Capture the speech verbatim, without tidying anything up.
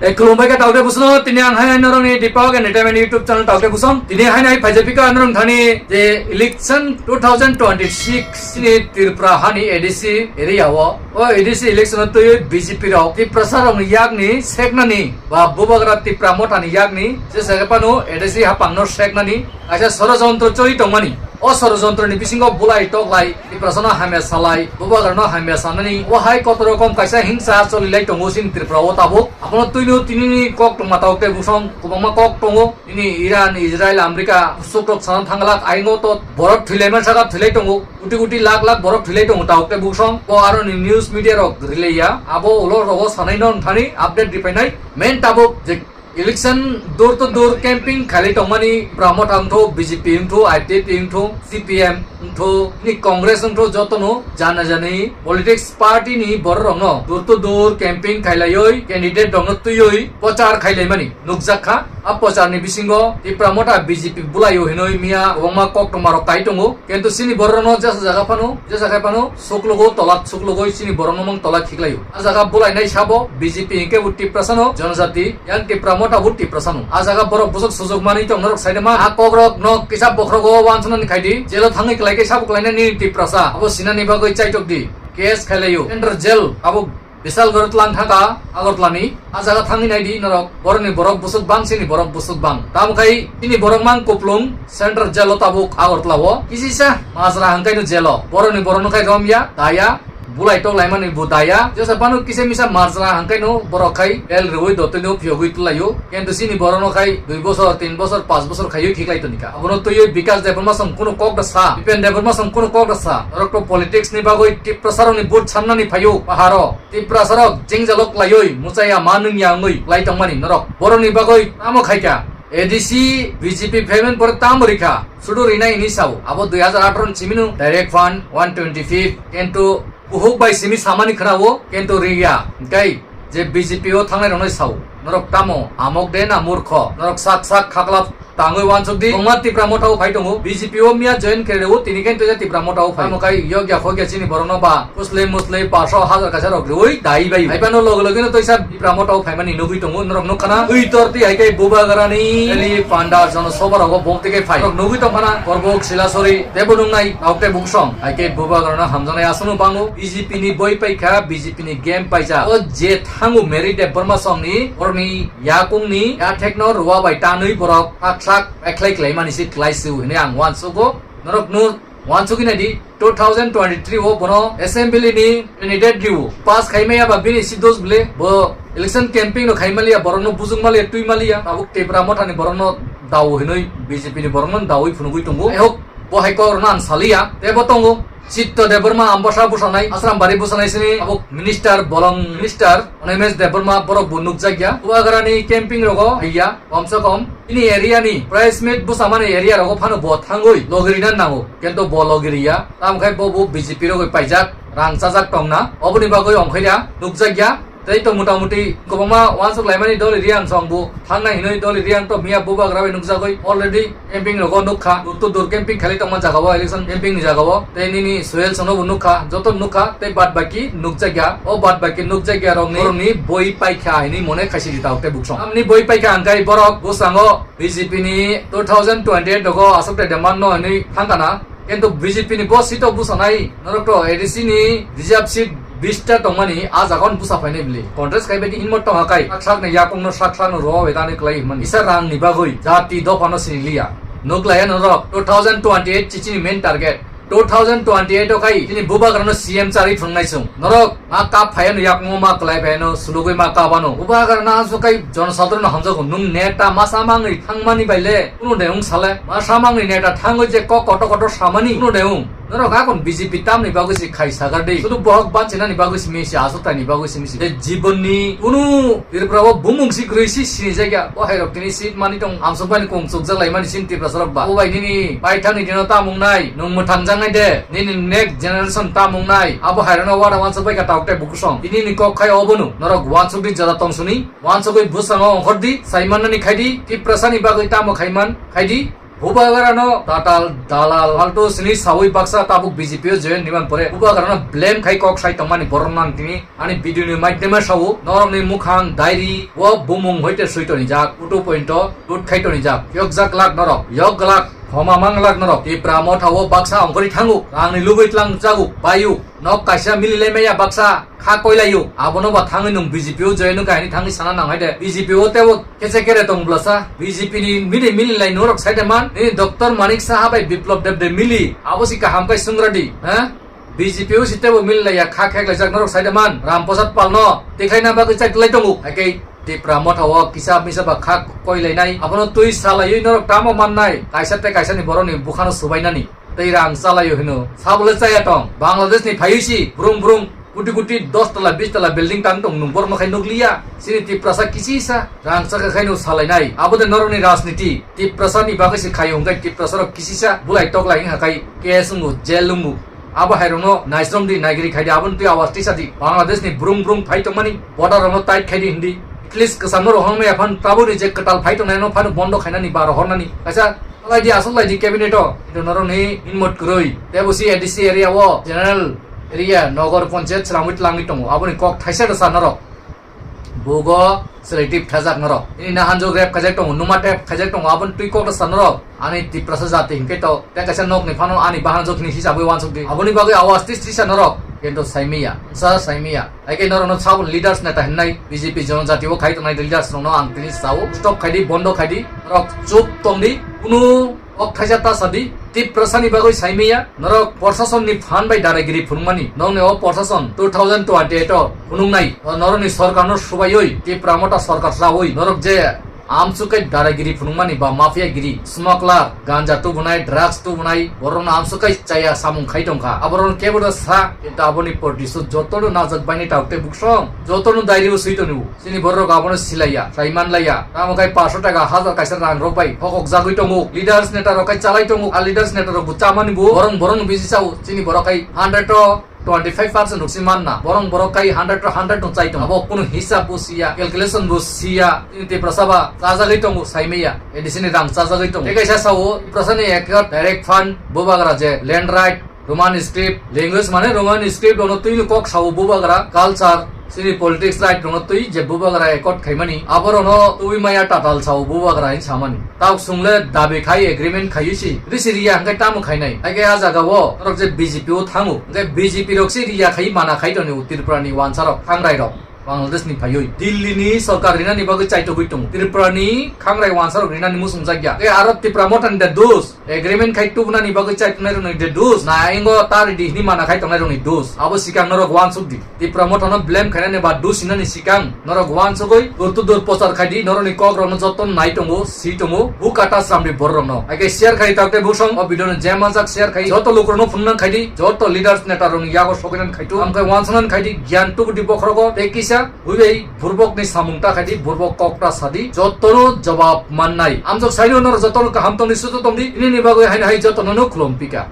Ei, khulumbai kha taote busono, tini ang hai norokni Deepak Entertainment YouTube channel taote busong. Tini hai nai phaijak pika norok thani je election two thousand twenty-six ni Tripura hani A D C area o. O A D C election o twi B J P rok Tiprasa rokni yakni seknani ba bubagra Tipra Motha ni yakni je sege pano A D C hapang no seknani kaisa sorojontro choli tongmani. O sorojontroni bisingo bulai toklai, Tiprasano hamya salai, bubagrano hamya sanani, o hai kotor rokom kaisa hingsa cholilai tongo chini Tripura o tabuk. Abono twino tinini kok tongma tabuk tei busong kwbangma kok tongo. Nini Iran, Israel, America, sukrok sana thanglak, aingo to borok thwilaima saka thwilai tongo. Kuti kuti lakh lakh borok thwilai tongo tabuk tei busong. O aroni news media rok relay ya. Abo ulo rogo sanai non thani update ripainai. Main tabuk je Election door to door camping khailai tongmani Tipra Motha wngthu, B J P wngthu, I P F T wngthu, C P M wngthu, ni Congress wngthu jotono jana jani politics party ni borok rokno door to door camping khailaioi candidate rokno twioi prochar khailaimani nukjak kha. A prochar ni bisingo Tipra Motha B J P bulaio hinoi miya kwbangma koktwma rok kai tongo. Kintu chini borok rokno jesa jaga phano, jesa khe phano suklogo tola suklogoi chini borok no mang tola khiklaio. A jaga bulainai sabo B J P hinkhe bo Tiprasano, Jonojati, yang Tipra Motha bo Tiprasano. A jaga borok bwswk sujuk manwi tong norok saide ma. A kok rok no kisa bokhrogo wansonani khaidi, jelo thangwi kwlai khe sabo kwlainani Tiprasa. Abo sinani bagwi chaitok di. Case khailaio. Central jail abo Bisal Garotlang thaka Agartala ni. A jaga thangwi naidi norok. Boroni borok bwswk bang, chini borok bwswk bang. Tamo khai chini borok mang kuplung Central jail o tabuk Agartala o. Kisisa majra hangkai no jail o. Boroni borok no khai romya, daya, bulai tok laimani bo daya. Jesa phano kisa misa majra hangkai no borok khai bel rwui dotoi no phiyogwi tulaio. Kintu chini borok no khai dui bosor, tin bosor, panch bosor khaiwi khiklai tonika. Abono twiwi Bikash Debbarma song kuno kok da sa. Bipen Debbarma song kuno kok da sa. Norok to politics ni bagwi Tiprasa rokni vote samnani phaio paharo. Tiprasa rok jengjalok laioi muchaya ma nungya wngwi lai tongmani norok. Boroni bagwi tamo khaikha. A D C B J P payment pore tamo rikha. Sudu rinai hini sao. Abo dui hajar atharo ni simino direct fund one twenty fifth. Kintu buhuk bai simi samani khwnao. Kintu riya. Hingkai je B J P o thangnai roknai sao. Norok tamo amok de na murkho. Norok sak sak khaklap tangwi wansuk di. Kwbangma Tipra Motha o phai tongo. B J P o miya join khe reo tini khe toisa Tipra Motha o phai. Tamo khai yokya khokya chini borok no ba. Muslim Muslim paso hajar kaisa rok roi dai bai. Hai phano loge loge no toisa Tipra Motha o phaimani nugwi tongo. Norok nukha na. Ui tor ti hai khe bubagrani. Eli panda jono soba rogo bok tike phai. Norok nugwi tongkha na. Korbok Silasori tebo nungnai. Tauk te buksong. Hai khe bubagrano hamjaknai aswkno bango. B J P ni boi paikha, B J P ni game paijak. O je thango Mary Debbarma songni, borokni yakungni yathekno rua bai tanwi borok thak thak ekhlai khlaimani se klai se hwnwi ang uansugo. Norokno uansugwi naidi, two thousand twenty-three o bono assembly ni candidate rw pass khaimaya ba bini si dos bwle bo election camping no khaimaliya, borokno bujukmaliya, twimaliya, tabuk Tipra Mothani borokno dao hinwi B J P ni borokno dawi phunugwi tongo. Aihok bo hai kokrokno ang saliya, tebo tongo. Chitto Debbarma Ambasa bwsanai, Asrambari bwsanai sini abo minister, bolong minister, Animesh Debbarma borok bo nukjakya. Bubagrani camping rogo haiya, komse kom ini area ni press meet bwsamani area rogo phano bo thangwi logirina nango, kento bo logiriya. Tamkhai bo bo B J P rogwi paijak, rang chajak tongna. Oboni bagwi ongkhaida nukjakya. Tei to mota moti kwbangma uansuk laimani doli Riang song bo thangnai hinwi doli Riang to miya bubagra bai nukjagwi already camping rogo nukha, door to door camping khalai tongma jaga o, election camping ni jaga o. Tei nini Suel song no bo nukha, joto nukha, tei bad baki nukjakya, o bad baki nukjakya rokni borokni boi paikha hinwi mone khaisi di tao tei buksong. Amni boi paikha hingkai borok bwskango B J P ni two thousand twenty-eight rogo aswk tei demand no hinwi thangkana. Kintu B J P ni bo seat o bwsanai norok to A D C ni reserve seat bista tongmani a jaga on bwsa phainai bwle. Contest khai bai di hinmo tongha kai. Sak sak ni yakung no sak sak no roa bai tani klai himani. Isa rang ni bagwi jati dopha no sini liya. Nuk laya norok two thousand twenty-eight chichini main target. Two thousand twenty-eight o khai chini bubagra no C M chari phungnai chwng. Norok ma kap phaiya no yakung ma klai phaiya no sulugwi ma kap ano. Bubagra na so kai jon sadro no hamjago nung neta masa mangri thangmani baile. Kuno de ung sale. Ma samangni neta thangwi je kok kotor kotor samani kuno de ung. Norok akon B J P tamni bagwi se khai sagar de. Sudu bohok banchinani bagwi se misi, aswk taini bagwi se misi. Je jibonni kunu Tripura o bumung si kwrwi si sini jakya. Bo hai rok tini seat mani tong amsok bani kung chukjak lai mani sin Tripura sarok ba. Bo bai nini bai thangni dino tamung nai. Nung mwthang jangnai de. Nini next generation tamung nai. Abo hai rokno wada wansuk bai ka tauk tai bukusong. Tini ni kok khai obono. Norok wansuk di jora tong suni. Wansugwi bwskango ongkhor di, sai mannani khai di, Tiprasani bagwi tamo khai man, khai di, Bubagrano tatal dalal alto sini sawi baksa tabuk B J P o join diman pore Bubagrano blame khai kok sai tongmani borok nang tini ani video ni maidema sawo norokni mukhang diary o bumung hoite sui toni jak, photo point o tut khai toni jak, yok jak lak norok, yok glak, homa mang lak norok, Tipra motha o baksa ongkori thangu, rangni lubui tlang jagu, bayu, nok kaisa mili lemaya baksa, kha koilaio, abono ba thangwi nwng B J P o join no kaini thangwi sana nang hai de. B J P o tebo kese kere tong blasa, B J P ni mili mili lai norok sai de man, nini Doctor Manik Saha bai Biplab Deb de mili, abo si kaham kai sungradi, ha? B J P o si tebo mili lai ya kha khek lai jak norok sai de man, Ram Prasad Pal no, tikhlai na bagwi chai tlai tongo, hai kei Tipra motha o kisa misa ba kha koi lai nai, abono twi salaiwi norok tamo man nai, kaisa te kaisa ni borok ni bukhano subai nani. Tei rang chalaio hino. Sabole chaya tong. Bangladesh ni phaiwi si brum brum kuti kuti dos tala bis tala building tang tong nung borok no khai nukliya. Sini Tiprasa kisisa rang chakha khai no salainai. Abo de norok ni rajniti. Tiprasa ni bagwi se khai hwnkhai Tiprasa rok kisisa bulai toklai wngkha khai K S wngo, jail wngo. Abo hai rok no naisrom di naigri khai di aboni twi awas tisa di. Bangladesh ni brum brum phai tongmani border rok no tight khai di hindi. At least kwcham no rohormaya phan taboni je kwtal phai tongnai no phano bondo khainani ba rohornani. Kaisa Salai di, aswk lai di cabinet o, kintu norok ni inmot kwrwi. Tei bo si A D C area o, general area, nogor ponchayat swlamwi twlangwi tongo. Aboni kok thaisa rwsa norok. Bugo selective thajak norok. Ini nahanjok rep khaijak tongo, numa tep khaijak tongo, aboni twi kok rwsa norok. Ani Tiprasa jati hinkhe to, tei kaisa nok ni phano ani bahanjok ni hisabwi wansuk di. Aboni bagwi awas tis tisa norok, kintu saimiya, sa saimiya. Haikhe norokno sabo leaders neta hinai B J P Jonojati o khai tongnai leaders rokno ang tini sao stop khaidi, bondo khaidi, norok chup tongdi, kunu kok thaisa ta sadi. Tiprasa ni bagwi saimiya, norok proshasonni phan bai daragiri phunukmani, nokni o proshason two thousand twenty eight o phunuknai, norokni sorkarno subaiwi Tipra motha sorkar chawi norok je amsuk khe daragiri phunukmani ba mafia giri, smuggler, ganja tubunai, drugs tubunai, borokno amsuk khe chaya samung khai tongkha. Aborokno kebo da sa, kintu aboni pordisho jotono najak baini tauk tei buksong, jotono dairi o swi tongo. Chini borok abono silaiya, sai manlaiya. Tamo khai paanch sho taka, hajar kaisa rang rok bai hokok jagwi tongo. Leaders neta rok khai chalai tongo. A leaders neta rok bo chamani bo borong borong bisi chao. Chini borok khai hundred o twenty five percent rok si manna. Borong borok khai hundred to hundred no chai tongo. Abo kunu hisab bo siya, calculation bo siya. Chini Tiprasa ba chajagwi tongo, saimaya. A D C ni rang chajagwi tongo. Tei kaisa sao, Tiprasa ni ek direct fund, bubagra je land right, Roman script, language mane Roman script ono twi kok sao bubagra, culture, chini politics right ono twi je bubagra accord khaimani, aborono twi maya tatal sao bubagra hin samani. Tauk sungle dabi khai agreement khaiwi si, risi riya hwnkhe tamo khainai. Haikhe a jaga o norok je B J P o thango, hwnkhe B J P rok si riya khai mana khai tongo Tripura ni wansa rok, thangrai rok. Bangladesh ni phaiwi Delhi ni sorkar rinani bagwi chaitogwi tongo. Tripura ni khangrai wansa rok rinani muchung jakya. Tei aro Tipra motha ni de dos. Agreement khai tubunani bagwi chaitongnai rokni de dos. Na ingo ta ridi hini mana khai tongnai rokni dos. Abo sikang norok wansuk di. Tipra motha no blame khainani ba dos hinani sikang norok wansugwi dur to dur prochar khai di. Norokni kok rokno joto nai tongo, si tongo. Bu kata samdi borok rokno. Haikhe share khai tak tei busong o video no je manjak share khai. Joto lukurokno phunukna khai di. Joto leaders neta rokni yago sokinan khai tu. Amkhe wansuknan khai di. Gyan tubu di bokhorogo. Tei kisa Buibai burbok ni samung ta khaidi, burbok kok ta sadi, jotono jawab mannai. Amjok saino norok jotono kaham tongdi, suju tongdi, ini ni bagwi haino hai jotono no khulum pika.